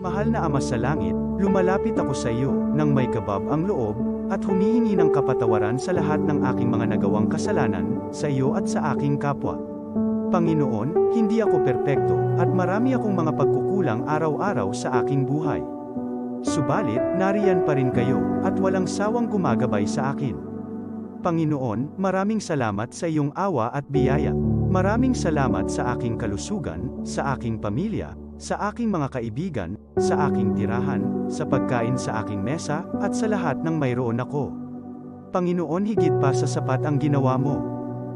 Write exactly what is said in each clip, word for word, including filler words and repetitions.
Mahal na Ama sa Langit, lumalapit ako sa iyo nang may kabab ang loob at humihingi ng kapatawaran sa lahat ng aking mga nagawang kasalanan sa iyo at sa aking kapwa. Panginoon, hindi ako perpekto at marami akong mga pagkukulang araw-araw sa aking buhay. Subalit, nariyan pa rin kayo at walang sawang gumagabay sa akin. Panginoon, maraming salamat sa iyong awa at biyaya. Maraming salamat sa aking kalusugan, sa aking pamilya, sa aking mga kaibigan, sa aking tirahan, sa pagkain sa aking mesa, at sa lahat ng mayroon ako. Panginoon, higit pa sa sapat ang ginawa mo.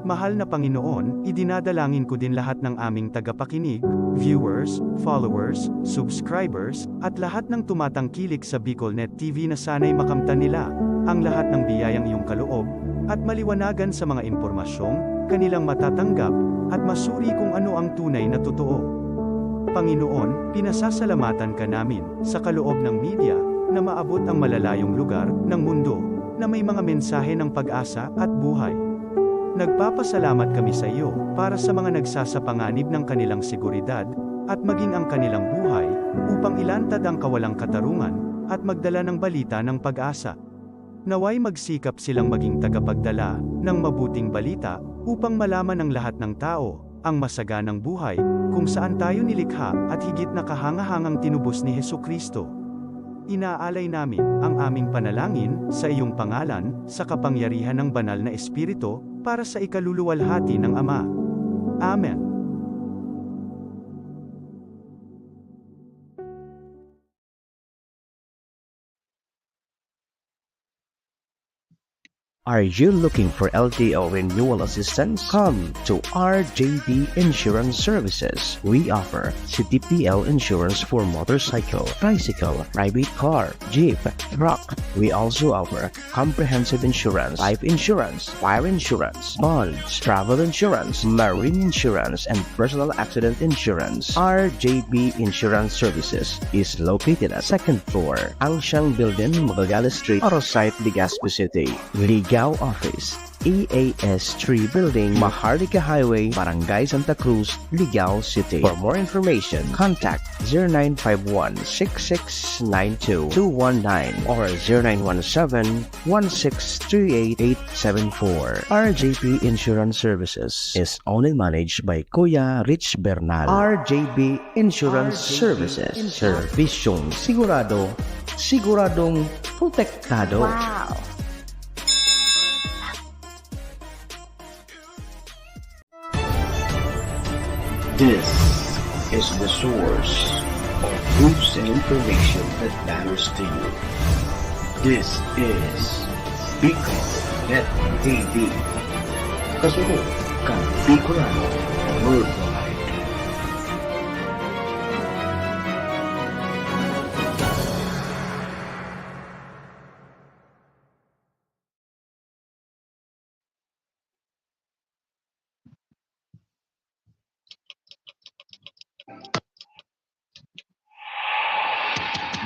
Mahal na Panginoon, idinadalangin ko din lahat ng aming tagapakinig, viewers, followers, subscribers, at lahat ng tumatangkilik sa BicolNet T V na sana'y makamtan nila ang lahat ng biyayang iyong kaloob at maliwanagan sa mga impormasyong kanilang matatanggap at masuri kung ano ang tunay na totoo. Panginoon, pinasasalamatan ka namin sa kaloob ng media na maabot ang malalayong lugar ng mundo na may mga mensahe ng pag-asa at buhay. Nagpapasalamat kami sa iyo para sa mga nagsasapanganib ng kanilang seguridad at maging ang kanilang buhay upang ilantad ang kawalang katarungan at magdala ng balita ng pag-asa. Naway magsikap silang maging tagapagdala ng mabuting balita upang malaman ng lahat ng tao ang masaganang buhay kung saan tayo nilikha at higit na kahangahangang tinubos ni Jesu-Cristo. Inaalay namin ang aming panalangin sa iyong pangalan, sa kapangyarihan ng Banal na Espiritu, para sa ikaluluwalhati ng Ama. Amen. Are you looking for L T O renewal assistance? Come to R J B Insurance Services. We offer C T P L insurance for motorcycle, tricycle, private car, jeep, truck. We also offer comprehensive insurance, life insurance, fire insurance, bonds, travel insurance, marine insurance, and personal accident insurance. R J B Insurance Services is located at second floor, Angsiang Building, Magallanes Street, Arosite, Legazpi City. Ligao Office, E A S three Building, Maharlika Highway, Barangay Santa Cruz, Ligao City. For more information, contact zero nine five one, six six nine two, two one nine or zero nine one seven, one six three eight, eight seven four. R J P Insurance Services is owned and managed by Kuya Rich Bernal. R J P Insurance Services. Servisyong sigurado, siguradong protektado. Wow! This is the source of news and information that matters to you. This is Bicol Net T V. Kasunod kan Bicolano Worldwide.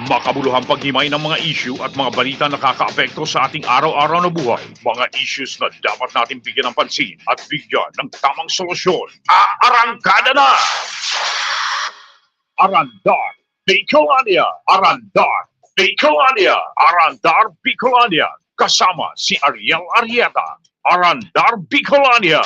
Makabuluhang paghimay ng mga isyu at mga balita na nakakaapekto sa ating araw-araw na buhay. Mga issues na dapat nating bigyan ng pansin at bigyan ng tamang solusyon. Aarangkada na! Arandar Bicolania! Arandar Bicolania! Arandar Bicolania! Kasama si Ariel Arrieta. Arandar Bicolania!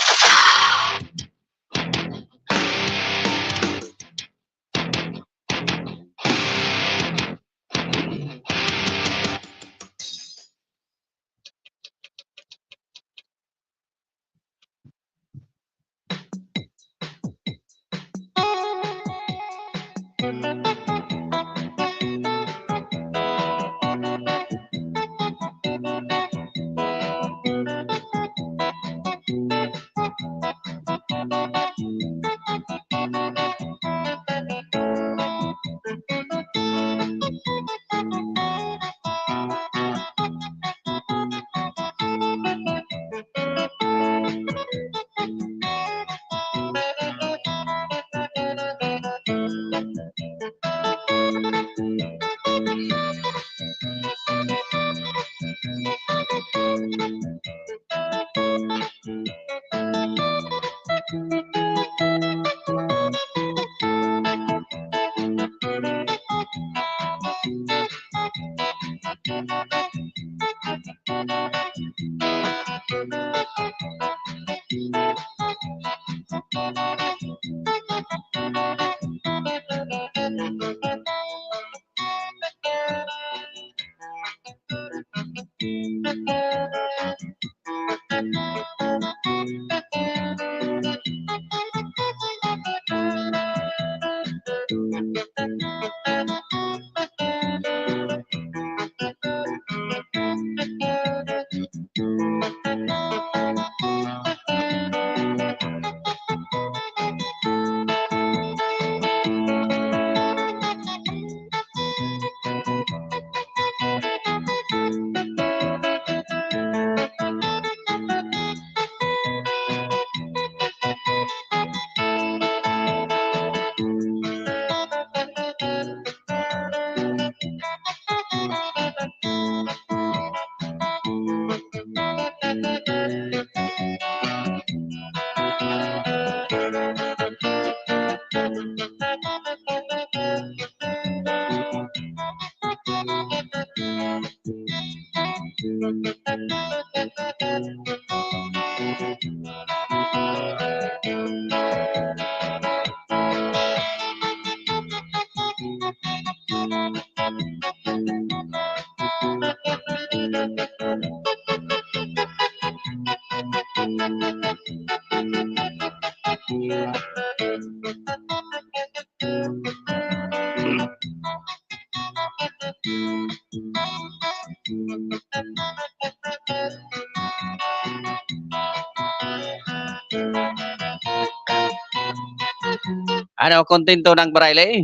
Ano, kontento ng Braille?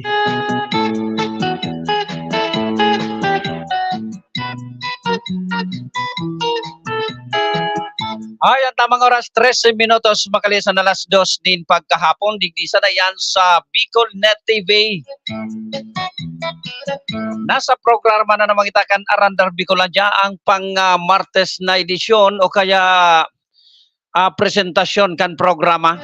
Ay, ang tamang oras, trese minutos, makalisan na alas dos nin pagkahapon. Digdi sana yan sa Bicol Net T V. Nasa programa na naman kita kan Arandar Bicolandia, ang pang, ah, Martes na edisyon o kaya, ah, presentasyon kan programa.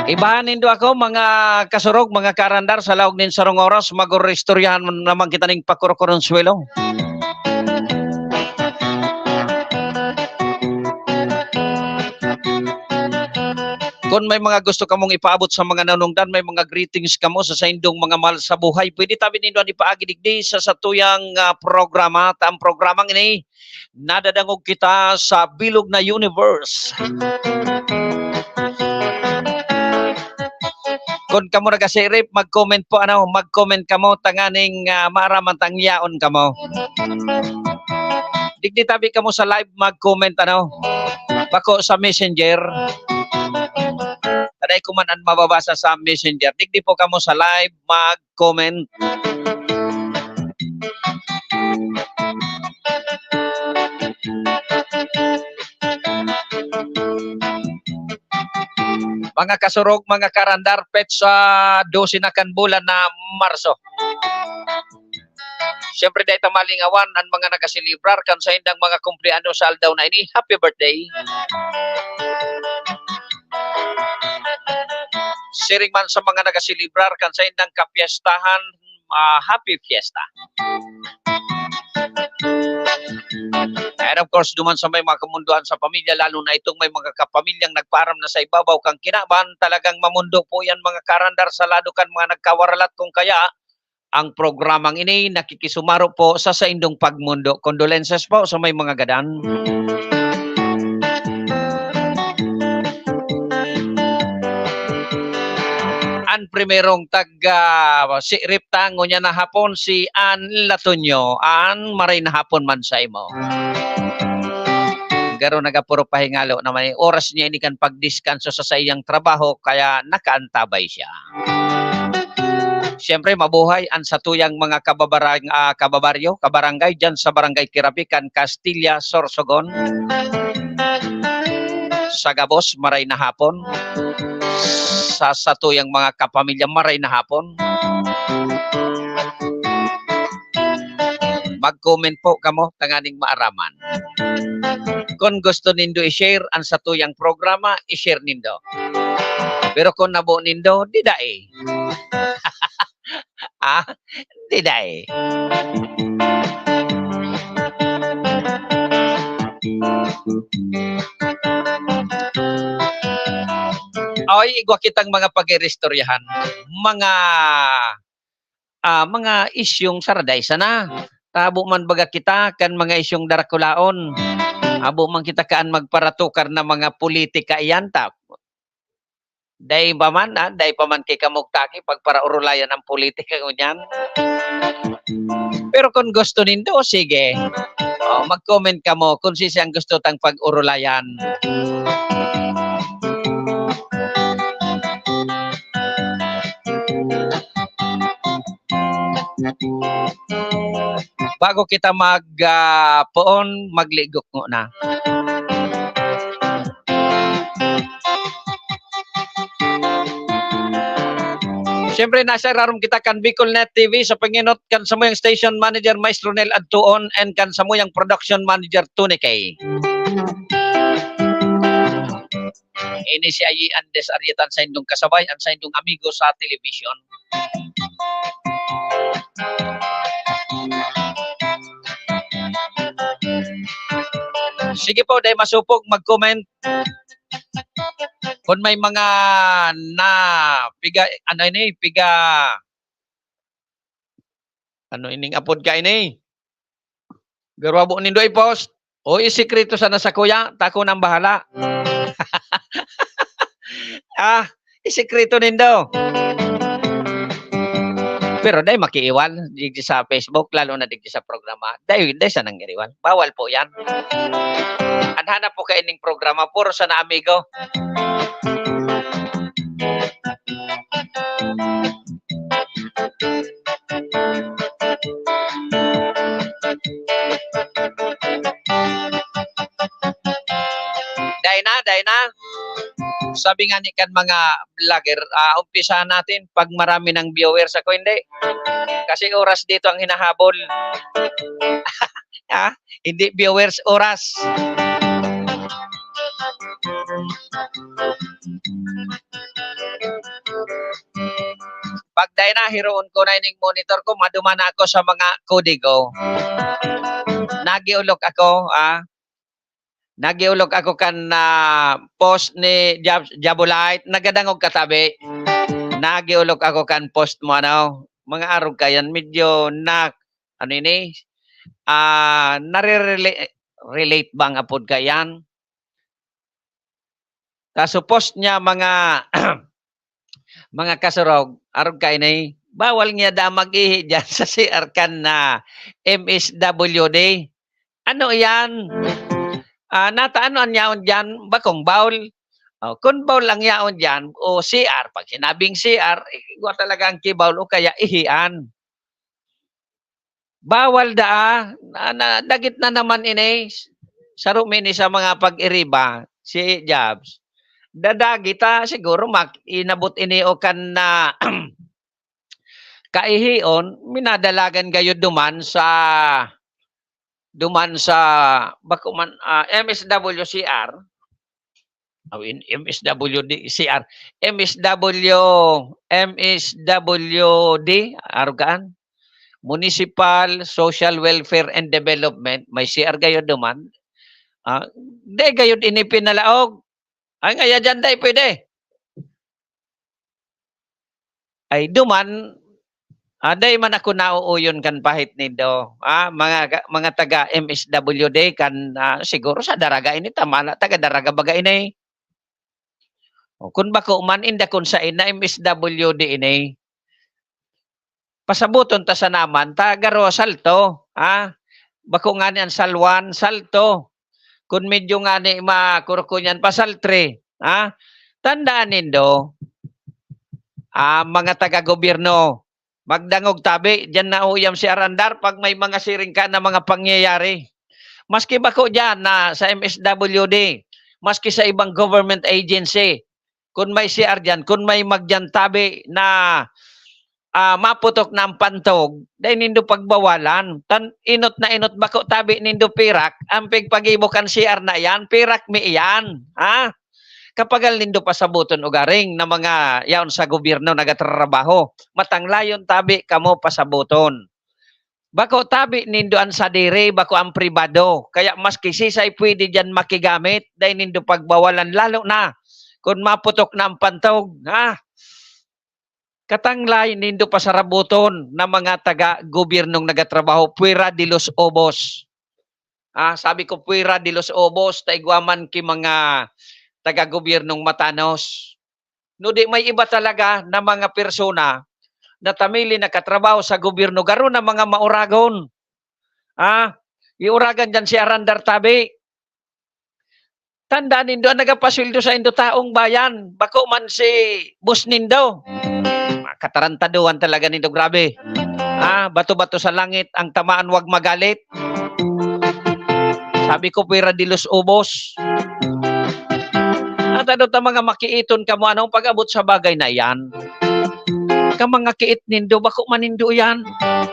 Ibahan nindo ako, mga kasurog, mga kaarandar, sa laog nin sarong oras, mag-oristoryahan naman kita ning pakurokoronsuelo. Kun may mga gusto kamong ipaabot sa mga nanungdan, may mga greetings kamo sa saindong mga mahal sa buhay, pwede tabi nindo an ipaagi digdi sa satuyang, ah, programa. Ta ang programang ini, nadadangog kita sa bilog na universe. Kun kamo nagasirip, mag-comment po, ano, mag-comment kamo tanganing, ah, maaraman tang yaon kamo. Digdi tabi kamo sa live, mag-comment, ano, bako sa Messenger. Tanay ko man an mababasa sa Messenger. Digdi po kamo sa live, mag-comment. Mga kasurog, mga karandar, petsa dose na kan bulan na Marso. Siyempre, dai ta malingawan an mga nagaselebrar kan saindang mga kumpleanos sa aldaw na ini. Happy birthday! Siring man sa mga nagaselebrar kan saindang kapyestahan, ah, happy fiesta. And of course, duman sa may mga kamundoan sa pamilya, lalo na itong may mga kapamilyang nagpaaram na sa ibabaw kan kinaban, talagang mamundo po yan, mga karandar, sa lado kan mga nagkawaralat. Kung kaya, ang programang ini nakikisumaro po sa saindong pagmundo. Condolences po sa may mga gadan. An primerong tag, ah, si Ripta, ngunyan na hapon, si Ann Latonio. Ann, maray na hapon man sa imo. Garo nagapuro pahingalo naman, eh. Oras niya ini kan pagdiskanso sa saiyang trabaho, kaya nakaantabay siya. Siyempre, mabuhay ang satuyang mga kababarang-, ah, kababaryo, kabarangay dyan sa Barangay Kirapikan, Castilla, Sorsogon. Sa gabos, maray na hapon. Sa satuyang mga kapamilya, maray na hapon. Mag-comment po kamo tanganing maaraman. Kun gusto nindo i-share an satuyang programa, i-share nindo. Pero kun nabo nindo, di dai. Ah, di dai. Ay, igwa kitang mga pag-iristoryahan. Mga, ah, mga isyong saraday sana. Tabo man baga kita kan mga isyong darakulaon. Abo man kita kaan magparatukar na mga politika iyan, ta-, dai pa man, ah, dai pa man kay kamugtaki pagparaurulayan ang politika ngunyan. Pero kun gusto nindo, sige. Oh, mag-comment kamo kun siisay ang gusto tang pag-urulayan. Bago kita mag, ah, poon, magligok ngona. Siyempre, nasa irarom kita kan Bicol Net T V sa pangenot kan samuyang station manager, Maestro Nel Adtuon, and kan samuyang production manager, Tony K. Ini si Ayi Andes Arieta, an saindong kasabay, an saindong amigo sa telebisyon. Sige po, dai masupog, mag-comment. Kun may mga na piga, ano ini, piga, ano ining apod ka ini? Garo abo nindo i-post. O, isikreto sana sakuya, ta ako nang bahala. Ah, isikreto nindo. Pero dai makiiwal digdi sa Facebook, lalo na digdi sa programa. Dai, dai sanang iriwal. Bawal po yan. An hanap po kaining programa, puro sana amigo. Dai na, dai na. Sabi nga ni kan mga vlogger, ah, umpisahan natin pag marami ng viewers. Ako hindi. Kasi oras dito ang hinahabol. Ah, hindi viewers, oras. Pag dai na, hiroon ko na ining monitor ko, maduman na ako sa mga kodigo. Nagiulok ako, ah. Nagiulok ako kan, ah, post ni Jab-, Jabolite, nagadangog katabi. Nagiulok ako kan post mo, ano, mga arog ka yan, medyo na, ano ini, ah, narerela-, relate bang apod ka yan? Kaso post niya mga, mga kasurog, arog kaini, bawal niya da mag-ihi diyan sa C R kan na M S W D. Ano iyan? Ah, nata-, ano an yaon diyan? Bakong bowl? Oh, kun bowl ang yaon diyan o C R, pag sinabing C R, eh, igwa talaga ang kibawl o kaya ihian. Bawal daa, na, na, dagit na naman ini, saro mi ini sa mga pag-iriba, si Jobs. Dadagit, ah, siguro mak-, inabot ini o kan na kaihion, minadalagan gayod duman sa, duman sa, bako man, ah, M S W C R. Aw, in M S W D C R. M S W, M S W D, arugaan. Municipal Social Welfare and Development, may C R gayod duman. Ah, di gayod ini pinalaog. Ay, ngaya diyan, dai pwede. Ay, duman, ah, dai man ako nauuyon kan pahit nindo. Ah, mga ga-, mga taga M S W D kan, ah, siguro sa Daraga ini, tama na, taga Daraga baga ini. O, kun bako man, inda kun saen na M S W D ini. Pasaboton ta sana man, ta garo Salto, ha? Bako ngani an Salwan, Salto. Kun medyo ngani makurkunyan pa, Saltre, ha? Tandaan nindo, ah, mga taga-gobyerno, magdangog tabi, diyan na uyam si Arandar pag may mga siring ka na mga pangyayari. Maski bako diyan na sa M S W D, maski sa ibang government agency, kun may C R diyan, kun may magdiyan tabi na, ah, maputok na ang pantog, dai nindo pagbawalan. Tan-, inot na inot bako tabi nindo pirak, ang pigpagibo kan C R na iyan, pirak mi iyan, ha? Kapagal nindo pasaboton ugaring na mga yaon sa gobyerno nagatrabaho. Matanglayon tabi kamo pasaboton. Bako tabi nindo an sadiri, bako an pribado. Kaya maski sisay pwede diyan makigamit, dai nindo pagbawalan, lalo na Kun maputok na ang pantog, ha? Katanglay nindo pasarabuton na mga taga-gobyernong nagatrabaho, fuera de los ubos. Ah, sabi ko, fuera de los ubos, ta igwa man ki mga taga-gobyernong matanos. No di may iba talaga na mga persona na tamili nakatrabaho sa gobyerno, garo na mga mauragon. Ah, iuragan diyan si Arandar Tabi. Tandaan nindo, ang nagapasweldo saindo, taong bayan, bako man si boss nindo. Mga katarantaduhan talaga nindo, grabe. Ah, bato-bato sa langit, ang tamaan wag magalit. Sabi ko, fuera de los ubos. At ano ta, mga makiiton kamo, anong pag-abot sa bagay na iyan? Ka mga kiit nindo, bako man nindo iyan.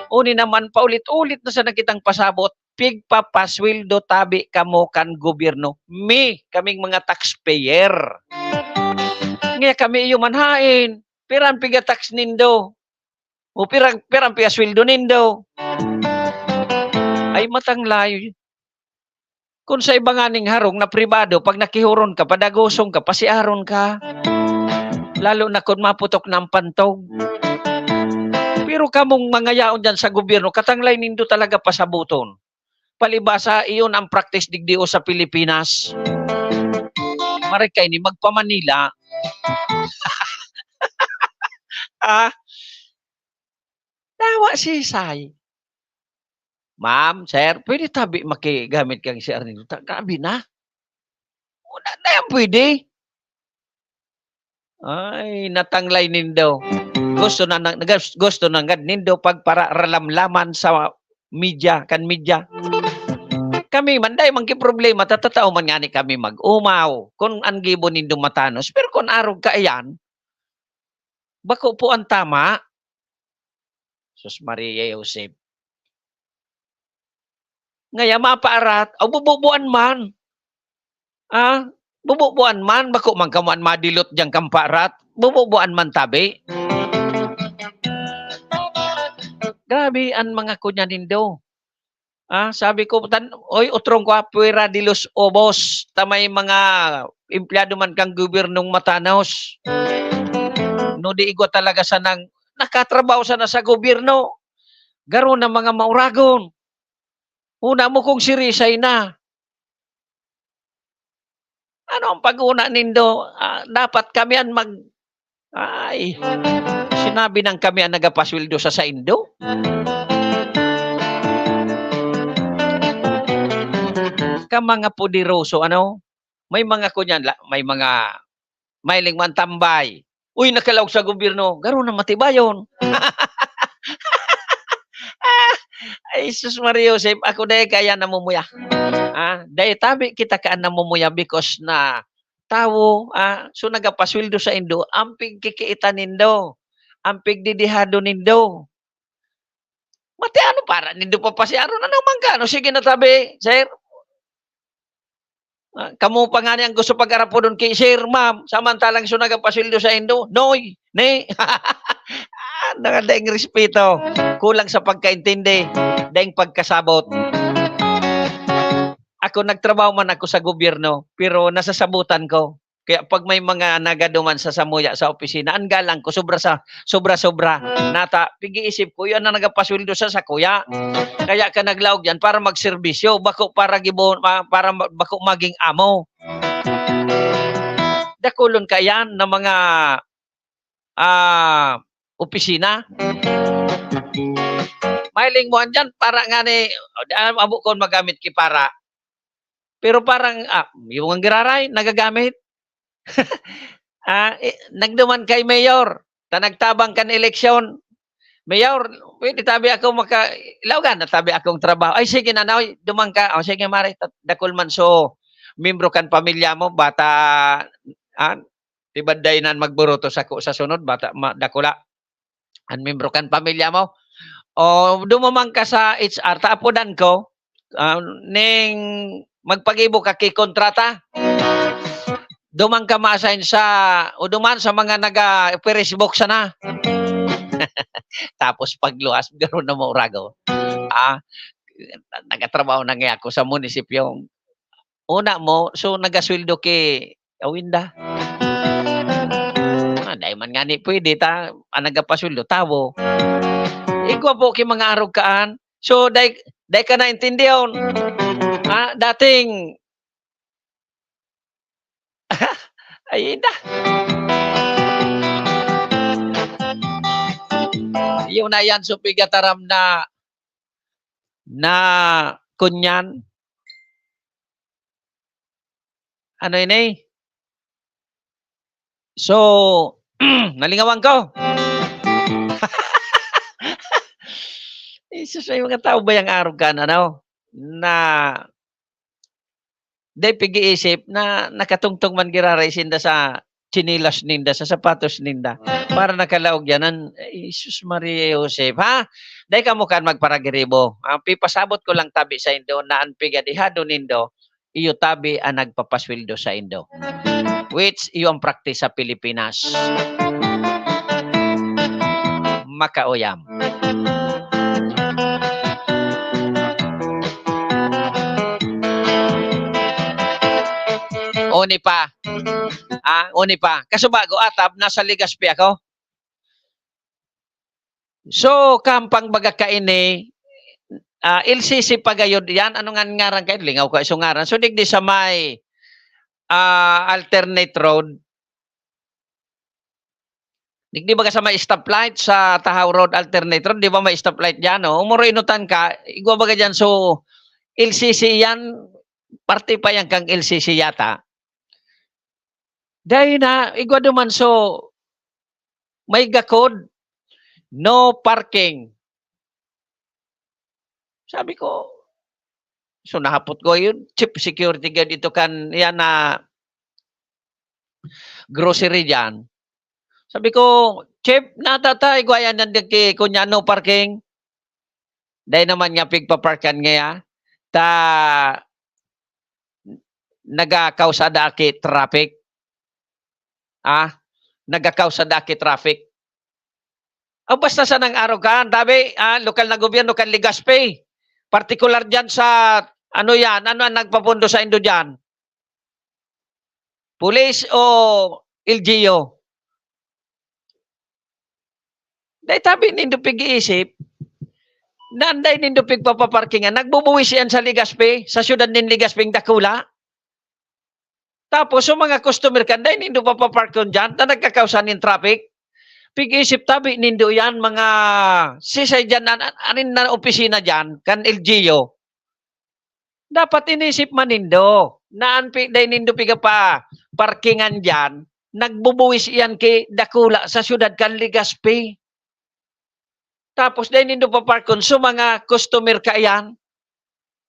Uni naman, paulit-ulit na sana kitang pasabot, pigpapasweldo tabi kamo kan gobyerno. Mi, kaming mga taxpayer. Nga kami iyo man hain, pira ang piga-tax nindo? O pira, pira ang piga-sweldo nindo? Ay, matanglay. Kun sa iba nganing harong na pribado, pag nakihoron ka, padagosong ka, pasiaron ka. Lalo na kun maputok na ang pantog. Pero kamong mga yaon diyan sa gobyerno, katanglay nindo talaga pasaboton. Palibasa, iyon ang practice digdi o sa Pilipinas. Maray kaini, magpa-Manila. Ah, dawa sisay. Ma'am, sir, pwede tabi makigamit kang C R nindo? Ta-, grabe na. Wala na yan pwede. Ay, natanglay nindo. Gusto na, na, gus-, gusto na ngad nindo pagpararamdaman sa media, kan media. Kami man, dai man ki problema, tatatao man ngani kami mag-umaw. Kun an gibo nindo matanos, pero kun arog kaiyan, bako po an tama. Sus Maria Joseph. Ngaya mapaarat, o bububuan man. Ah, bububuan man, bako man kamo an madilot diyan kan paarat. Bububuan man tabi. Grabe an mga kunya nindo. Ah, sabi ko, tan-, "Oy, otrong ko, ah, puwera de los obos, ta may mga empleyado man kan gobyernong matanos. No, di igwa talaga sanang nakatrabaho sana sa gobyerno. Garo na mga mauragon. Huna mo kung sirisay na." Ano ang pag-una nindo? Ah, dapat kami an mag-, ay, sinabi nang kami an nagapasweldo sa saindo? Ka mga poderoso, ano? May mga kunyan la-, may mga mahiling man tambay. Uy, nakalaog sa gobyerno, garo na matibayon. Ah, ay, sus Maria Josep, ako dai kaya namumuya. Ah, dai tabi kita ka namumuya because na tawo, ah, so nagapasweldo saindo, ang pigkikiitan nindo, ang pigdidihado nindo. Mati ano para nindo papasiaron? Ano man ka? No, sige na tabi, sir. Ah, kamo pa ngani ang gusto pag-arapodon ki sir, ma'am, samantalang so nagapasweldo saindo, noy, ni. Ah, mga daing respeto, kulang sa pagkaintindi, daing pagkasabot. Ako, nagtrabaho man ako sa gobyerno, pero nasasabutan ko. Kaya pag may mga nagaduman sa samuya sa opisina, ang galang ko sobra sa, sobra-sobra. Nata, pig-iisip ko, yan ang nagapasweldo sa sakuya. Kaya ka naglaog yan para magserbisyo, bako para gibo-, ma-, para ma-, bako maging amo. Dakulon ka yan na mga, ah, opisina. Mahiling mo andyan, para nga ni, di, alam, abo kon magamit ki para. Pero parang, ah, yung ang giraray, nagagamit. Ah, eh, nagduman kay mayor, ta nagtabang kan eleksyon. "Mayor, pwede tabi ako maka-, ilaogan na tabi akong trabaho." "Ay, sige, nanoy, duman ka." "O, sige, mare, ta-, dakul man so, membro kan pamilya mo, bata, ah, tibaday nan magburuto sako sa sunod, bata, ma-, dakula." An membro kan pamilya mo. O, dumuman ka sa H R, ta apodan ko, ah, ning magpagibo ka ki kontrata. Duman ka ma-assign sa, o duman sa mga naga-Facebook sana. Tapos pagluwas, garo na maurago. Ah, nagatrabaho na nga ako sa munisipyo. Una mo, so nagasweldo ki Awinda. Man ngani pwede ta, ang nagapasweldo, tawo. Igwa po ki mga arog kaan. So, dai, dai ka naintindihon. Ah, dating Ay, na. Yun na yan, so pigataram na, na kunyan. Ano ini? So, nalingawan ko. Jesus, may mga tao ba yang arog kan, ano, na dai pig-iisip na nakatungtong man giraray sinda sa tsinelas ninda, sa sapatos ninda, para nakalaog yan. An, ay, Jesus, Maria, Joseph, ha? Dai kamo kan magparagiribo. Ang pipasabot ko lang tabi saindo na an pigadihado nindo, iyo tabi an nagpapasweldo saindo. Which iyo ang practice sa Pilipinas. Makauyam. Oni pa. Ah, oni pa. Kasubago, atab, nasa Legazpi ako. So, kampang baga kaini, ah, L C C pa gayod yan. Ano nga ngaran kayo? Lingaw ko iso ngaran. So, digdi sa may, ah, alternate road. Digdi baga sa may stoplight sa Tahaw Road, alternate road, di ba may stoplight dyan, oh? Umuro inutan ka, igwa baga dyan. So, L C C yan, parte pa yan kang L C C yata. Dai na, igwa duman, so, may gakod, no parking. Sabi ko, so nahapot ko, yun, chief security guard ito kan, yan na grocery dyan. Sabi ko, "Chief, natatay ko, ayan, nandiyan ki, kunya, no parking." Dai naman nga pigpaparkan ngaya. Ta, nagakausa da aki traffic. Ah, nagakausa da aki traffic. Ah, basta sanang arog kan, tabi, ah, lokal na gobyerno kan Legazpi. Partikular dyan sa, ano yan, ano ang nagpapundo saindo dyan? Pulis o L G U? Dai tabi nindo pig-iisip, na an dai nindo pigpapaparkingan, nagbubuwis iyan sa Legazpi, sa siyudad nin Legazpi, ang dakula. Tapos, so mga customer kan, dai nindo papaparkon diyan, ta nagkakausa nin traffic. Pig-isip tabi nindo yan, mga sisay diyan, an, an, anin na opisina diyan, kan L G U. Dapat inisip man nindo, na an pi-, dai nindo pigapaparkingan diyan, nagbubuwis iyan ki dakula sa siyudad kan Legazpi. Tapos dai nindo paparkon so mga customer kaiyan.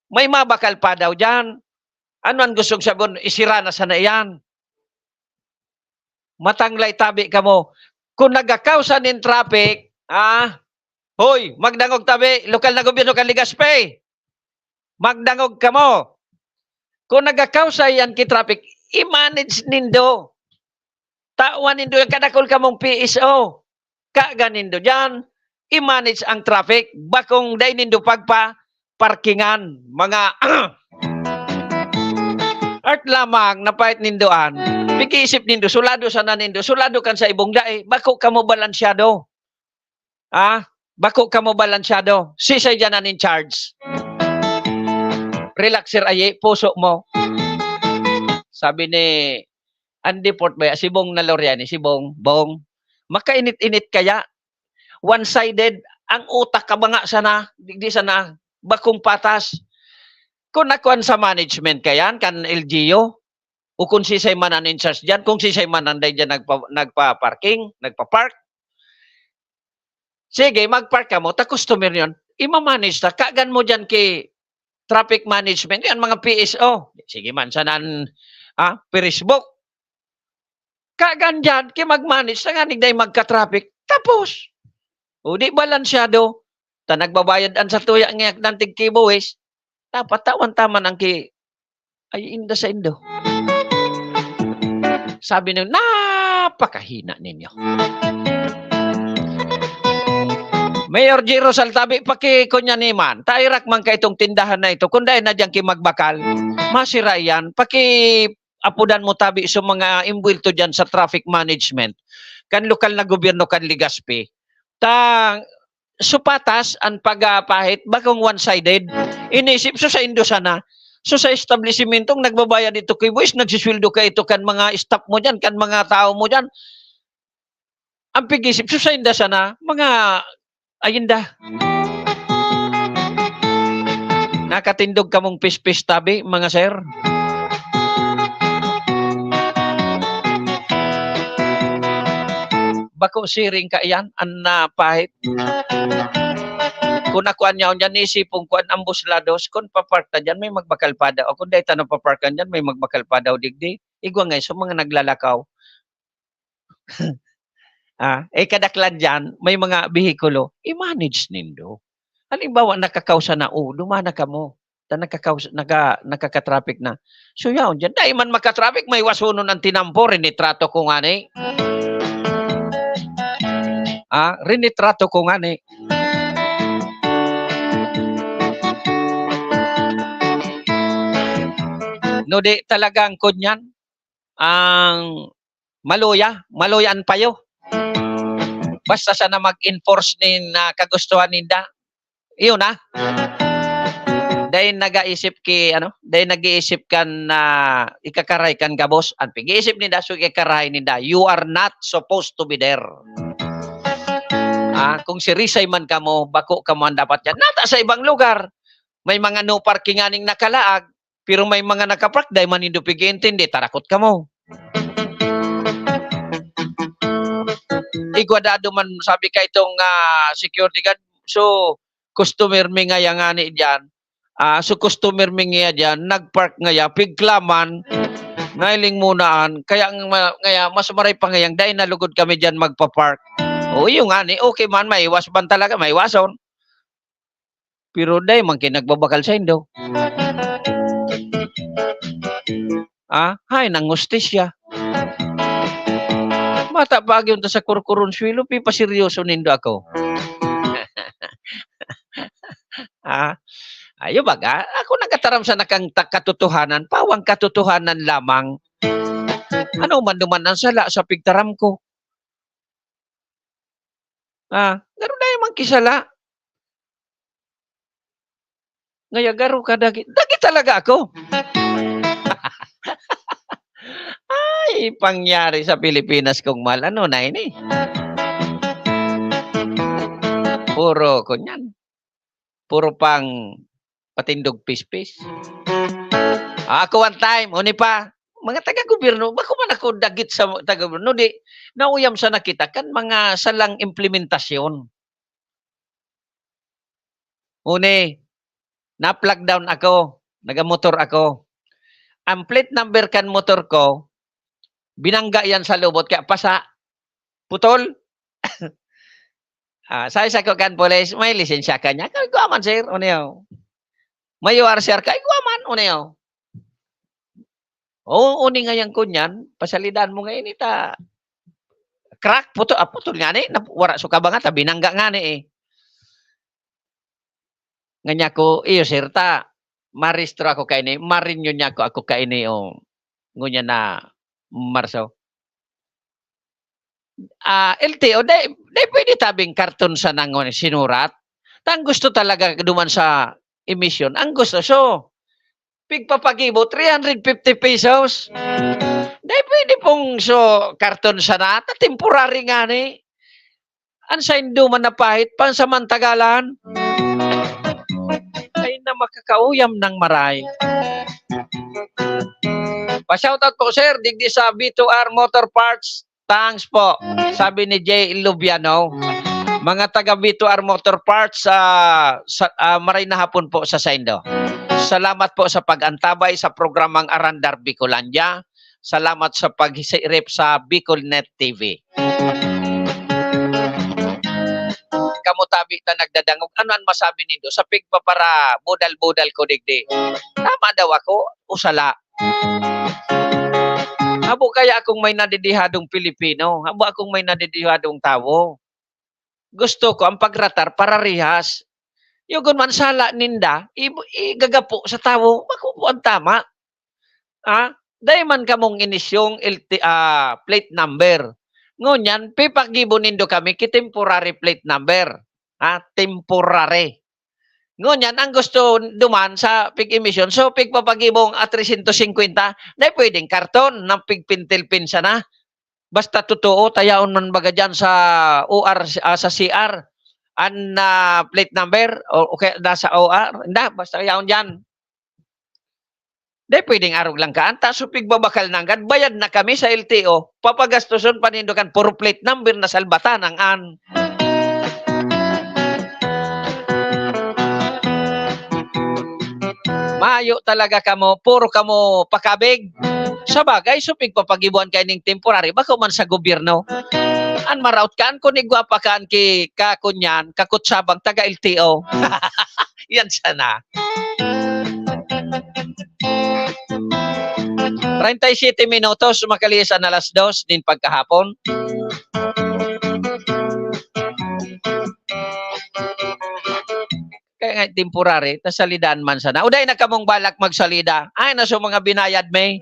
May mabakal pa daw diyan. Ano an gustong sabon? Isira na sana iyan. Matanglay tabi kamo. Kung nagakausa nin traffic, ah, hoy, magdangog tabi, lokal na gobyerno kan Legazpi. Magdangog kamo. Kung nagakausa iyan ki traffic, i-manage nindo. Tawan nindo yan, kadakol kamong P S O. Kaga nindo diyan, i-manage ang traffic, bakong dai nindo pagpa-parkingan, mga art lamang na pait nindo an. Pag-iisip nindo, sulado sana nindo, sulado kan sa ibong dai, bako kamo balansyado. Ah, bako kamo balansyado. Sisay diyan an in charge? Relax, Sir Ayi, puso mo. Sabi ni, ang deport ba, si Bong na Loriani, si Bong, "Bong, makainit-init kaya? One-sided, ang utak ka ba nga sana, di, di sana, bakong patas." Kung nakuan sa management kayan, kan L G U, o kung sisay man an in charge diyan, kung sisay man an dai diyan nagpa-, nagpa-parking, nagpa-park, sige, mag-park kamo, ta customer niyo yan. Ima-manage ta, kagan mo diyan ki traffic management, yan mga P S O. Sige man, sanan, ah, Facebook. Kagan diyan, ki mag-manage, tanganing dai magka-traffic. Tapos, o di balansyado, ta nagbabayad an satuya nga dantig ki buwis, dapat tawan ta man ang ki-, ay, inda saindo. Sabi niyo, "Napakahina ninyo." Mayor Giro Saltabi, paki-, kunya ni man, tairak man ka itong tindahan na ito, kung dai na diyan ki magbakal, masira yan, paki-, apodan mo tabi sa mga imbuwelto diyan sa traffic management. kan lokal na gobyerno kan Legazpi. Ta, so patas an pagpahit, bakong one-sided. Inisip, so saindo sana. So sa establisimento, nagbabayad ito ki buwis, nagsisweldo ka ito kan mga staff mo diyan, kan mga tawo mo diyan. Ang pig-isip, so sainda sana, mga ayinda. Nakatindog kamong pispis tabi, mga sir. Bako siring kaiyan, an napahit. Kun ako an yaon diyan, isipon ko an ambos lados, kun papark ta diyan, may magbakal pa daw. Kun dai ta na paparkan diyan, may magbakal pa daw digdi. Igwa ngay sa mga naglalakaw. Ah, eh, kadaklan diyan, may mga behikulo, i-manage nindo. Halimbawa, nakakawsa na, oh, dumana kamo. Ta nakakawsa, naka-, nakaka-traffic na. So, yaon diyan. Dai man maka-traffic, may wasonon ang tinampo, rinitrato ko ngani. Ah, rinitrato ko ngani. No, di talagang kunyan, ang maluya, maluya an payo. Basta sana mag-enforce nin, ah, kagustuhan ninda. Iyon na. Dai nagaisip ki, ano, dai nag-iisip kan, ah, ikakaray kan gabos. An pag-iisip ninda, so ikakaray ninda. You are not supposed to be there. Ah, kung sirisay man kamo, bako kamo an dapat diyan. Nata sa ibang lugar, may mga no parking nganing nakalaag, pero may mga nakapark, dai man nindo pag-iintindi, tarakot kamo. Igwa dado man, sabi ka itong, ah, security guard, so, customer mi ngaya ngani diyan. Ah, so, customer mi ngaya diyan, nagpark ngaya, pigklaman, nailing munaan, kaya ang ma-, ngaya, mas maray pa ngayang, dai nalugod kami diyan magpa-park. O, iyo ngani, okay man, maiwas man talaga, maiwason. Pero dai man kayo nagbabakal saindo. Ah, hay, nang hustisya. Mata pa agyon ta sa kurkuron swelo, pipaseryoso nindo ako. Ah, ayo baga, ako nagataram sa nakang ta-, katotohanan, pawang katotohanan lamang. Ano man duman ang sala sa pigtaram ko? Ah, garo dai man kisala. Ngaya garo ka dagi, dagi talaga ako. Ay, pangyari sa Pilipinas kong mahal. Ano na ini? Puro kunyan. Puro pang patindog pispis. Ah, ako one time, uni pa, mga taga-gobyerno, bako man ako dagit sa taga-gobyerno, di, nauyam sana kita kan mga salang implementasyon. Uni, na-flag down ako, nagamotor ako. Ang plate number kan motor ko, binangga yan sa lubot, kaya pasa, putol. Ah, sabi sa ko kan pulis, "May lisensya ka niya?" "Igwa man, sir." "O niyo? May U R C R ka?" "Igwa man." "O niyo?" "O, uni ngayan kunyan, pasalidan mo nga ini ta crack, puto-, ah, putol ngani, na-, wara so kabanga ta, binangga ngani eh." Nganyan ko, "Iyo, sir, ta marehistro ako kaini, ma-renew niya ako, ako kaini, o, ngunyan na Marso." Ah, L T O, dai, dai pwede tabing karton sana ngunyan sinurat? Tang gusto talaga duman sa emisyon, ang gusto, so, pigpapagibo, three hundred fifty pesos. Dai pwede pong, so, karton sana, ta temporary ngani. An saindo man na pahit, pansamantagalan. Ay na makakauyam ng maray. Pa-shoutout po, sir, digdi sa V two R Motor Parts. Thanks po, sabi ni Jay Lubiano. Mga taga V two R Motor Parts, ah, sa, ah, maray na hapon po sa saindo. Salamat po sa pag-antabay sa programang Arandar Bicolandia. Salamat sa pagsirip sa Bicolnet T V. Kamo tabi ta nagdadangog, ano an masabi nindo sa pigpapara-budal-budal ko digdi? Tama daw ako o sala? Habo kaya akong may nadidihadong Pilipino, habo akong may nadidihadong tawo. Gusto ko ang pagtratar pararehas. Yugon man sala ninda, i-, igagapo sa tawo, bako po ang tama. Ah, dai man kamong inisyong L T, ah, plate number. Ngunyan, pipagibo nindo kami ki temporary plate number. Ha? Temporary. Ngunyan, ang gusto duman sa pig-emisyon, so, pigpapagibong, ah, trescientos singkwenta, dai pwedeng karton, nang pigpintil-pin sana. Basta totoo, ta yaon man baga diyan sa O R, ah, sa C R, an, ah, plate number, o, o kaya nasa O R, inda, basta yaon diyan. Dai pwedeng arog lang kaan, ta so pigbabakal nanggad, bayad na kami sa L T O, papagastoson pa nindo kan puro plate number na salbatan ang an. Mayo talaga kamo, puro kamo pakabig. Sa bagay, so pigpapagibuan kaining temporary, bako man sa gobyerno. An maraot kaan, kun igwa pa kaan ki kakunyan, kakutsabang taga L T O. Yan sana. Treinta y siete minutos, makalihis an alas dos nin pagkahapon. Kaya nga, temporary, tas salidan man sana. O dai na kamong balak magsalida. Ay, na so mga binayad mi.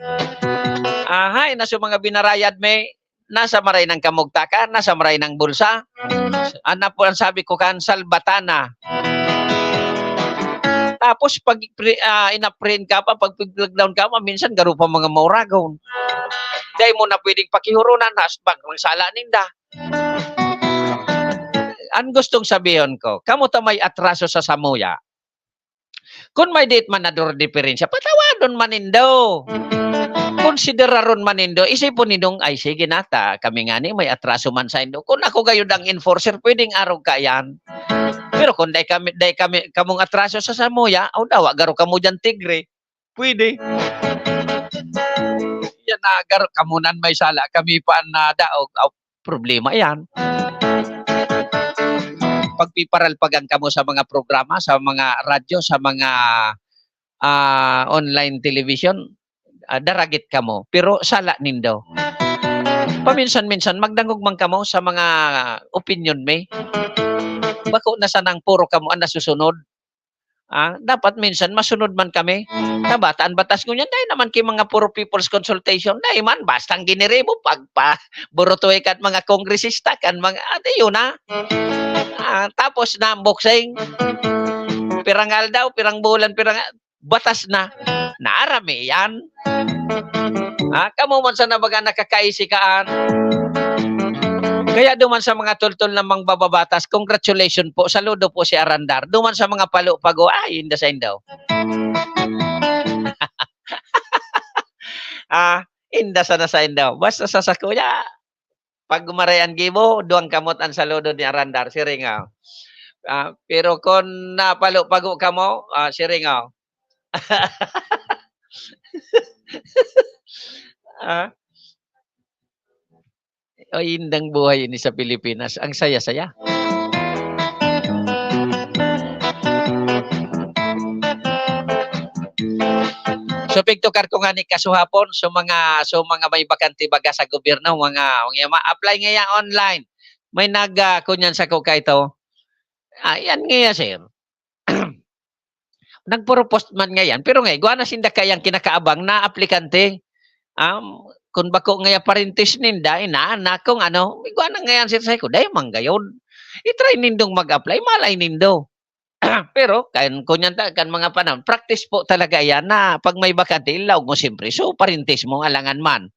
Ahay, na so mga binarayad mi. Nasa maray ng kamugtakan, nasa maray ng bulsa. Ano po ang sabi ko kan, salbatana. Tapos pag pre-, ah, ina-print ka pa, pag pig-lockdown ka pa, minsan garo pa mga mauragon. Dai mo na pwedeng pakihurunan, hasbak ng sala ninda. Ang gustong sabihon ko, kamo ta may atraso sa samuya. Kun may dit man na dor-, diferensya, patawadon man nindo. Konsideraron man nindo, isipon nindong, "Ay, sige na, ta kami ngani may atraso man saindo." Kun ako gayod ang enforcer, pwedeng arog ka yan. Pero kun dai kami, dai kami, kamong atraso sa samuya, o dawa, garo kamo diyan tigre. Pwede. Yan na, garo, kamo nan may sala, kami pa an nadaog. Aw, problema yan. Pagpiparalpagan kamo sa mga programa, sa mga radyo, sa mga, ah, online television, ah, daragit kamo, pero sala nindo. Paminsan-minsan, magdangog man kamo sa mga opinyon mi. Bako na sanang puro kamo an nasusunod. Ah, dapat minsan masunod man kami. Ta bata an batas ngunyan, dai naman ki mga puro people's consultation. Dai man, bastang giniri mo, pagpaburutoy ka at mga kongresista, kan mga, ate, yun na. Ah, tapos na ang boxing. Pirang aldaw, pirang bulan, pirang, batas na. Naarami yan. Ah, kamo man sana baga nakakaisi kaan. Kaya duman sa mga tultol na mangbababatas, congratulations po, saludo po si Arandar. Duman sa mga palupago, ay, inda sa indaw. Ah, inda sana sa indaw. Basta sa sakuya, pag maray an gibo, duwang kamot an saludo ni Arandar, siring, ah. Ah, pero kun napalupago kamo, ah, siring, ah. Ah. Ay, indang buhay ini sa Pilipinas. Ang saya-saya. So, pigtukar ko nga ni kasuhapon, so mga, so mga may bakante baga sa gobyerno, mga, mga ma-apply ngaya online. May nag, ah, kunyan sa ko kaito. Ah, yan ngaya, sir. Nagpropose man ngayan, pero nga, igwa na sinda kayang kinakaabang na aplikante. Um, kun bako ngaya parentes ninda, inaanak, kung ano, igwa na ngayan sila sa ko, dai man gayod. I-try nindong mag-apply, malay nindo. Pero, kan, kunyan ta, kan mga panahon, practice po talaga yan na pag may bakante, ilaog mo siyempre. So, parentes mo, alangan man.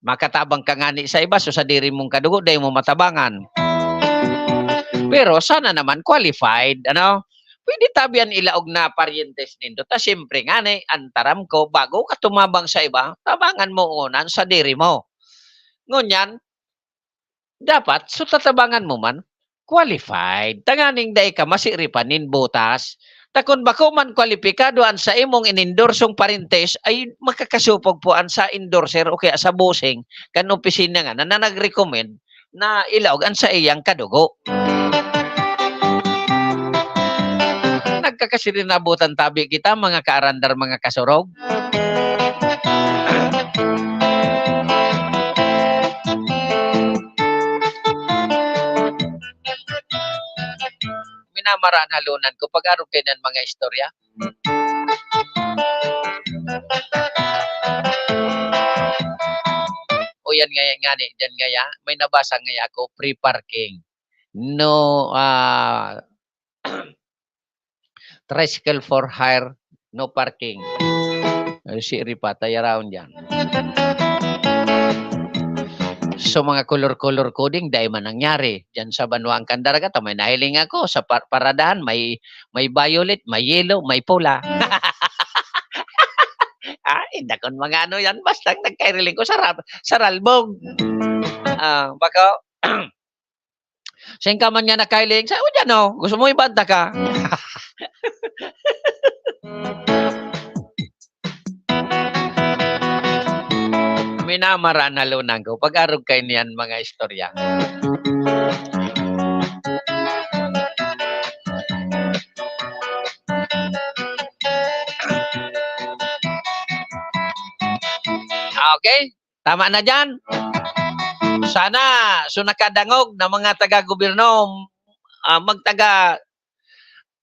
Makatabang ka ngani sa iba, so sadiri mong kadugo, dai mo matabangan. Pero sana naman qualified, ano? Pwede tabi an ilaog na paryentes nindo. Ta siyempre ngani, an taram ko, bago ka tumabang sa iba, tabangan mo nguna an sadiri mo. Ngunyan, dapat, so tatabangan mo man, qualified. Tanganing dai ka masiripan nin butas. Ta kun bako man kwalipikado an sa imong inindorsong parentes, ay makakasupog po an sa endorser o kaya sa bossing kan opisina ngana na nag-recommend na ilaog an saiyang kadugo. Nagkakasirinabutan tabi kita, mga kaarandar, mga kasurog. Minamara an halonan ko pag-arog kaiyan mga istorya. O Yan nga, nga ni, dyan nga ya, may nabasa nga ya ako, free parking. No, ah, tricycle for hire, no parking. Ay, si Ripa, tayo raon dyan. So, mga color-color coding, dai man nangyari. Dyan sa Banwaan kan Daragat, may nahiling ako. Sa par-, paradahan, may, may violet, may yellow, may pula. Ah, inda kon mga ano yan, basta nagkairiling ko sa rab-, sa ralbog. Ah, bako, saan ka man nga nakahiling? Sa, o dyan, oh, gusto mo ibanta ka? Minamara na lunang ko. Pag-arog kayo niyan, mga istorya. Okay? Tama na dyan. Sana, so nakadangog na mga taga-gobyerno, ah, magtaga,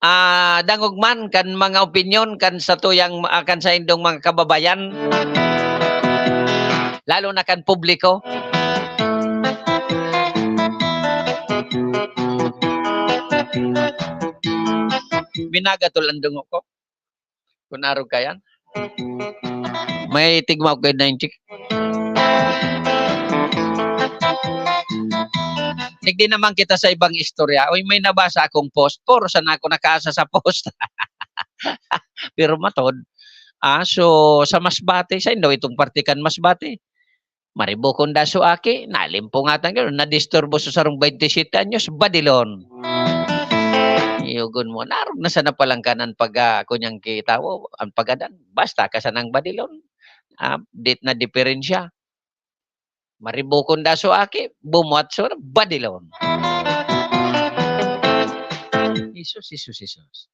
ah, dangog man kan mga opinyon kan satuyang, ah, kan saindong mga kababayan, lalo na kan publiko. Minagatol ang dungo ko. Kun arog ka yan. May tigmaw kayo na yung chick. Digdi naman kita sa ibang istorya. Uy, may nabasa akong post. Puro sana ako nakaasa sa post. Pero matod. Ah, so, sa Masbate, sa Indo, itong parte kan Masbate. Maribukon da so aki, nalimpungatan ka, nadisturbo sa sarong twenty-seven anyos, badilon. Iyogon mo, narog na sana palang kanan pag, ah, kunyang kitawo, ang pagadan, basta ka sanang badilon. Ah, dit na diferensya. Maribukon da so aki, bumuhat so badilon. Jesus, Jesus, Jesus.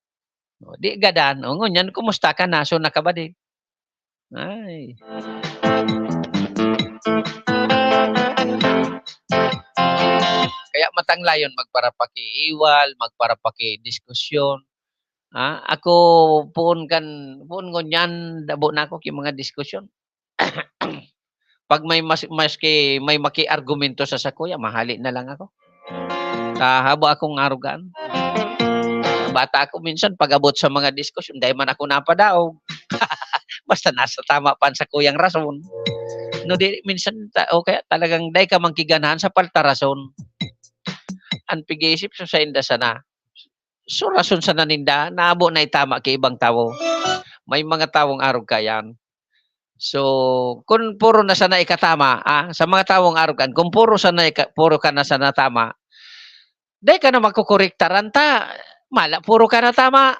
O, di gadan. O, ngunyan, kumusta ka na? So, nakabadil. Ay. Kaya matanglayon magparapakiiwal, magparapakidiskusyon. Ah, ako, poon kan, poon ngunyan, dabo na ako ki mga diskusyon. Pag may mas-, maski may makiargumento sa sakuya, mahali na lang ako. Ta habo akong arugan. Bata ako, minsan pag-abot sa mga diskusyon, dai man ako napadaog. Basta nasa tama pa an sakuyang rason. No, di, minsan ta-, o kaya talagang dai ka man kiganahan sa palta rason. An pig-iisip sa sainda sana. So, rason sana ninda, naabo na itama ki ibang tawo. May mga tawong arog kayan. So, kun puro na sana ikatama, ah, sa mga tawong arog kan, kun puro sana ika-, puro ka na sana tama, dai ka na magkukurektaran ta, mala, puro ka na tama.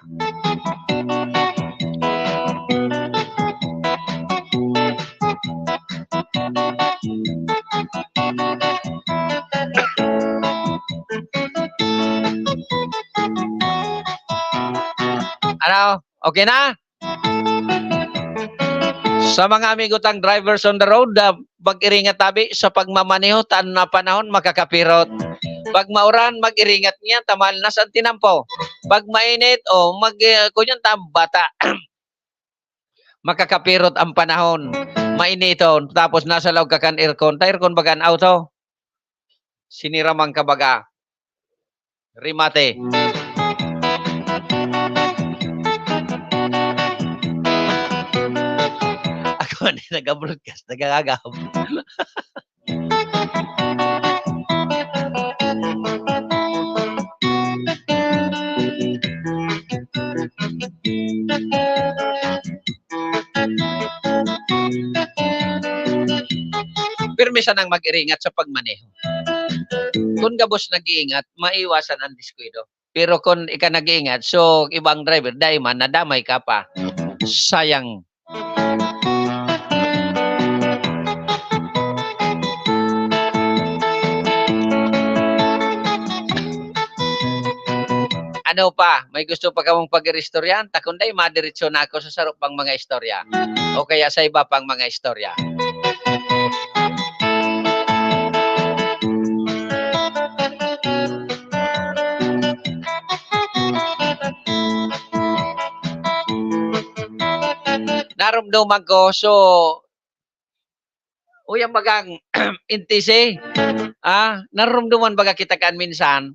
Ano? Okay na? Sa mga amigo tang drivers on the road, ah, mag-iringat tabi sa pagmamaneho, ta an panahon makakapirot. Pag mauran, mag-iringat niya, ta malnas an tinampo. Pag mainit, o mag-, eh, kunyan ta, bata. Makakapirot ang panahon. Mainiton, tapos nasa laog ka kan aircon. Ta aircon baga an auto. Sinira man ka baga. Remate. Ako ni naga-broadcast, nagagagab. Pirmi sanang mag-iringat sa pagmaneho. Kun gabos nag-iingat, maiwasan ang diskuido. Pero kun ika nag-iingat, so, ibang driver, dai man, nadamay ka pa. Sayang. Ano pa? May gusto pa kamong pag-iristoryahan? Ta kun dai, madiretso na ako sa saro pang mga istorya. O kaya sa iba pang mga istorya. Narumduman ko, so, Uy, ang bagang N T C, ah, narumduman baga kita kan minsan?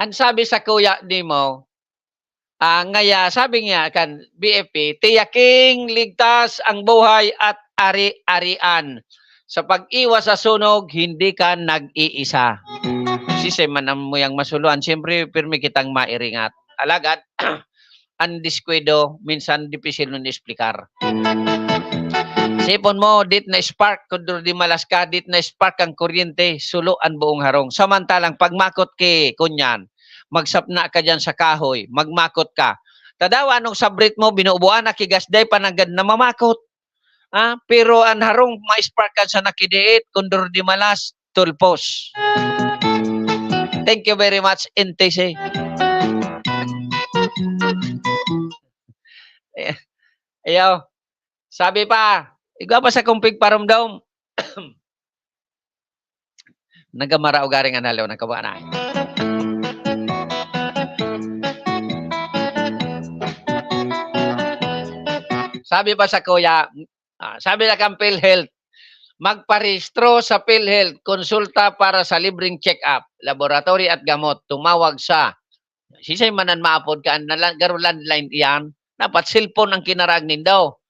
Ang sabi sa kuya nimo, ah, ngaya, sabi niya kan B F P, "Tiyaking ligtas ang buhay at ari-arian. Sa pag-iwas sa sunog, hindi ka nag-iisa." Sisay man ang muyang masuluan, siyempre, pirmi kitang mairingat. Alagad, ang diskwido, minsan dipisil nun i-explicar. Sipon mo, dit na-spark, kundor di malas ka, dit na-spark ang kuryente, sulo an buong harong. Samantalang pagmakot ki, kunyan, magsapna ka diyan sa kahoy, magmakot ka. Tadawa, anong sabrit mo, binubuan na ki gas, dai pa nanggad na mamakot. Ah, pero an harong ma-spark kan sa nakidiit, kundor di malas, tulpos. Thank you very much, N T C. Eh, ayaw. Sabi pa, igwa pa sa kong pigparumdom. Nagamara o garing an halaw ng kabanay. Sabi pa sa kuya, ah, sabi na kang PhilHealth, "Magparehistro sa PhilHealth, konsulta para sa libreng check-up, laboratory at gamot. Tumawag sa," sisay man an maapod ka, na la-, garo landline iyan, dapat cellphone ang kinarag nindo.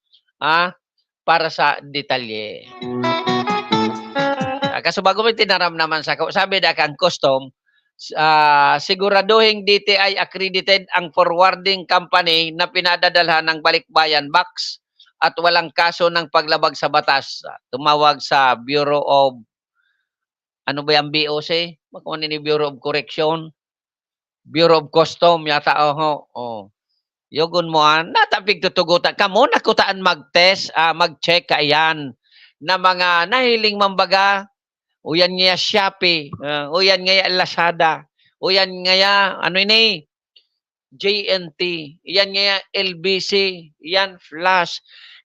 Ah, para sa detalye. Ah, kaso bago mi tinaram naman sa ko, sabi da kan custom, s-, ah, "Siguraduhing D T I accredited ang forwarding company na pinadadalhan ng balikbayan box at walang kaso ng paglabag sa batas." Ah, tumawag sa Bureau of, ano ba yan, B O C? Baka ano ni Bureau of Correction? Bureau of Custom yata, oho, oh. Yogon mo, ah, nata pigtutugotan. Kamo na kutaan mag-test, ah, mag-check kaiyan na mga nahiling man baga, o yan ngaya Shopee, ah, o yan ngaya Lazada, o yan ngaya, ano ini, J N T, yan ngaya L B C, yan Flash.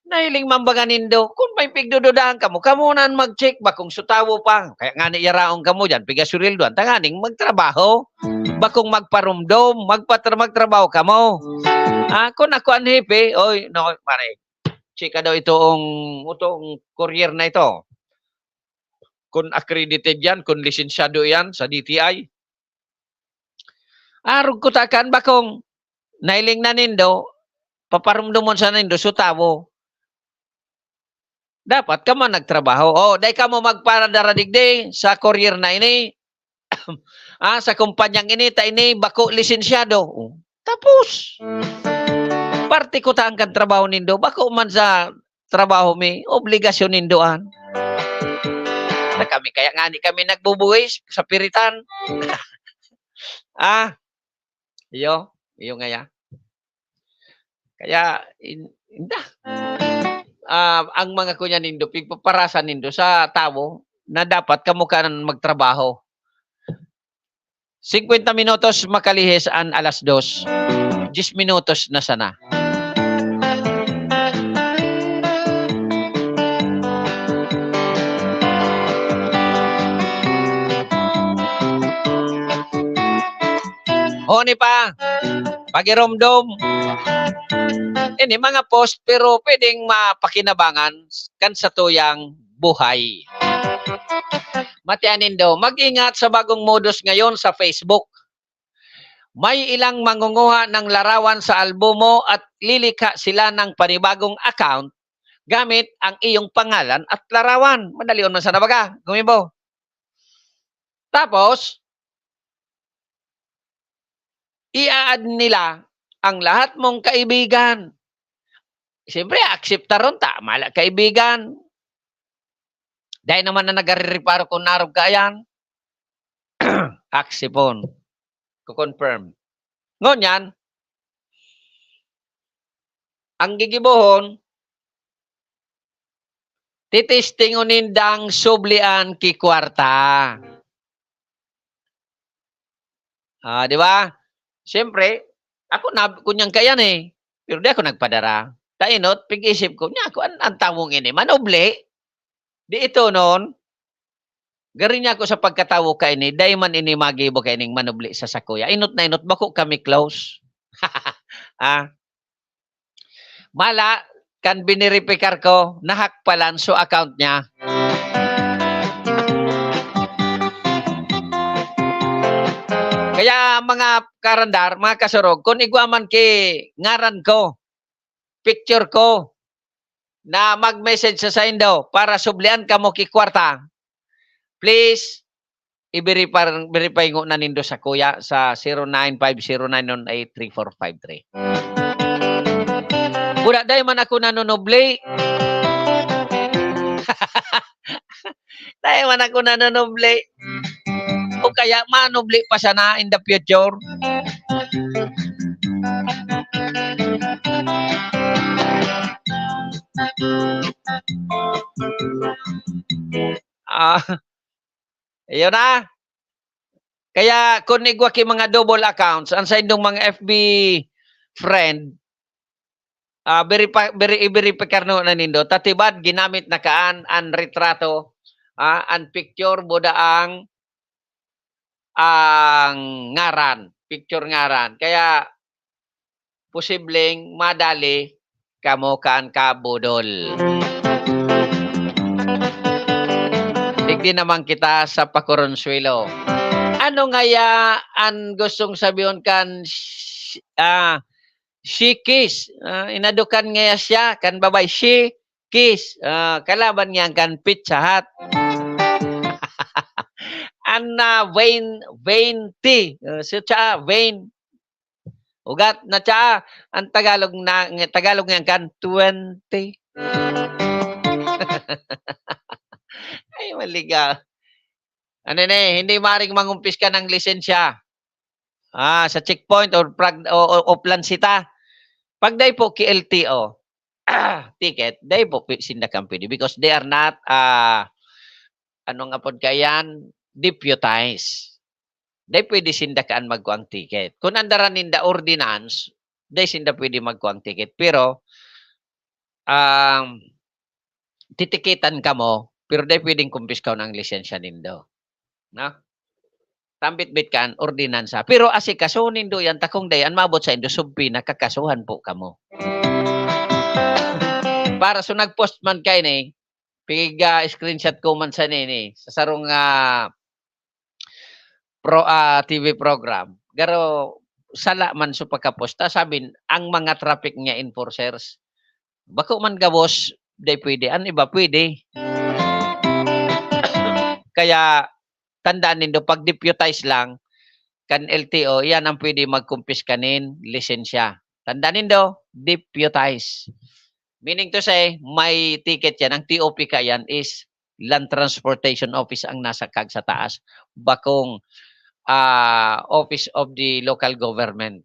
Nahiling man baga nindo, kun may pigdududahan kamo, kamo na an mag-check, bakong sutawo pa. Kaya ngani yaraon kamo diyan, pigasureldoan, tanganing magtrabaho. Bakong magparumdom, magpatra-, magtrabaho kamo. Ah, kun ako an hepe, oy, no, pare, chika daw itong, itong courier na ito. Kun accredited yan, kun lisensyado yan sa D T I. Arog ko ta kan bakong nailing na nindo, paparumdomon sa nindo, sutawo. Dapat kamo nagtrabaho. Oh, dai kamo magparadara digdi sa courier na ini. Ah, sa kumpanyang ini, ta ini bako lisensyado. Oh, tapos. Parte ko ta an kan trabaho nindo. Bako man sa trabaho mi, obligasyon nindo an. Na kami, kaya ngani kami nagbubuhis sa piritan. Ah, iyo, iyo ngaya. Kaya, in-, inda. Ah, ang mga kunya nindo, pigpaparasan nindo sa tawo na dapat kamo ka nang magtrabaho. Singkwenta minutos makalihis an alas dos. Diyes minutos na sana. Honi pa, pagiromdom. Ini mga post, pero pwedeng mapakinabangan kan satuyang buhay. Matian nindo, mag-ingat sa bagong modus ngayon sa Facebook. May ilang mangunguha ng larawan sa album mo at lilikha sila ng panibagong account gamit ang iyong pangalan at larawan. Madalion man sana baga, gumibo. Tapos, i-a-add nila ang lahat mong kaibigan. Siyempre, akseptaron ta, mala kaibigan. Dai naman na nagarereparo kung narog ka yan. Aksipon. Ko-confirm. Ngunyan, ang gigibohon, titestingon nindang sublian ki kwarta. Ah, di ba? Siyempre, ako na, kunyang kaiyan eh. Pero di ako nagpadara. Ta inot, pig-isip ko, "Nya ako, an, an tawong ini, manubli." Di ito nun, garo niya ako sa pagkatawo kaini, dai man ini magibo kaining manubli sa sakuya. Inot na inot, bako kami close. Ah. Mala, kan bineripikar ko, na-hack pala an so account niya. Kaya mga karandar, mga kasurog, kun igwa man ki ngaran ko, picture ko, na mag-message sa saindo para sublian kamo ki kwarta, please, i-verify, verify ngona nindo sa kuya sa zero nine five zero nine one eight three four five three. Buda, dai man ako nanunubli. Dai man ako nanunubli. O kaya manubli pa sana in the future. Ah, ayun na. Kaya kun igwa ki mga double accounts, an saindong mga F B friend, ah, verifi-, veri-, i-verify ngona nindo, ta tibad ginamit na kaan an retrato, ah, an picture, buda ang, ang ngaran, picture ngaran. Kaya posibleng madali kamo kan kabudol. Digdi naman kita sa pakoronsuelo. Ano ngaya an gustong sabihon kan sh-, ah, she kiss? Ah, inadukan ngaya siya kan babae, she kiss. Ah, kalaban niya kan Pizza Hut. An, ah, Wayne, Wayne T. Ah, si Cha, Wayne. Ugat na siya, ang Tagalog na, Tagalog niyan kan twenty. Ay, maligaw. Ano na eh, hindi maring mangumpiska ng lisensya. Ah, sa checkpoint or prag-, o, o, o plansita. Pag dai po ki L T O, ah, ticket, dai po pi-, sinda kan pwede because they are not, ah, ano nga pod kayan, deputized. Dai pwede sinda kaan magkuang ticket. Kun andara ninda ordinance, dai sinda pwede magkuang ticket. Pero, um, titikitan kamo, pero dai pwedeng kumpiskahon ang lisensya nindo. No? Tambit-bit kan ordinansa. Pero asikaso nindo yan, takong dai an maabot saindo, subpoena, kakasuhan po kamo. Para so nag-post man kaini, pig, ah, screenshot ko man sa nini, sa sarong, ah, pro-, ah, T V program. Garo, sala man so pagka-post. Ta sabi, ang mga traffic niya enforcers, bako man gabos, dai pwede. An iba pwede. Kaya, tandaan nindo, pag deputize lang, kan L T O, iyan ang pwede magkumpiska nin lisensya. Tandaan nindo, deputize. Meaning to say, may ticket yan. Ang T O P kaiyan is Land Transportation Office ang nasa kag sa taas. Bakong, ah, Office of the Local Government.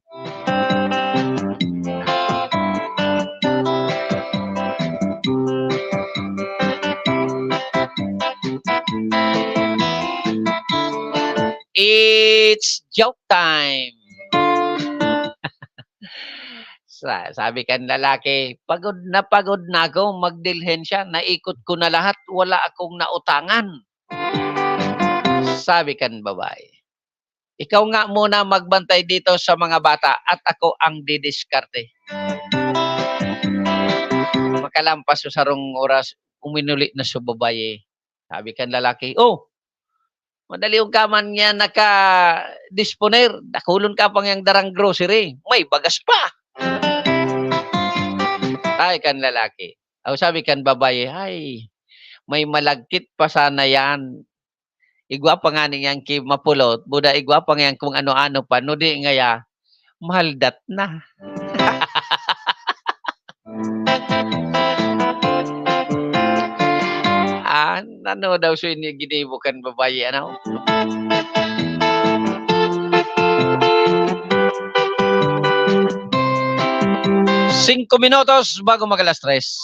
It's joke time. Sa-, sabi kan lalaki, "Pagod na pagod na ako magdilhensya, naikot ko na lahat, wala akong nautangan." Sabi kan babae, "Ikaw nga muna magbantay dito sa mga bata at ako ang didiskarte." Makalampas sa sarong oras, uminuli na sa babae. Sabi kan lalaki, "Oh, madali ka man niya naka-disponer. Dakulon ka pang yang darang grocery. May bagas pa." Ay, kan lalaki. Aw, sabi kan babae, "Ay, may malagkit pa sana yan. Igwa pa nga niyang ki-, mapulot, buda igwa pa nga kung ano-ano pa, no di ngaya, mahaldat na." Ah, ano daw so ini ginibo kan babae, ano? Singko minutos bago mag-alas tres.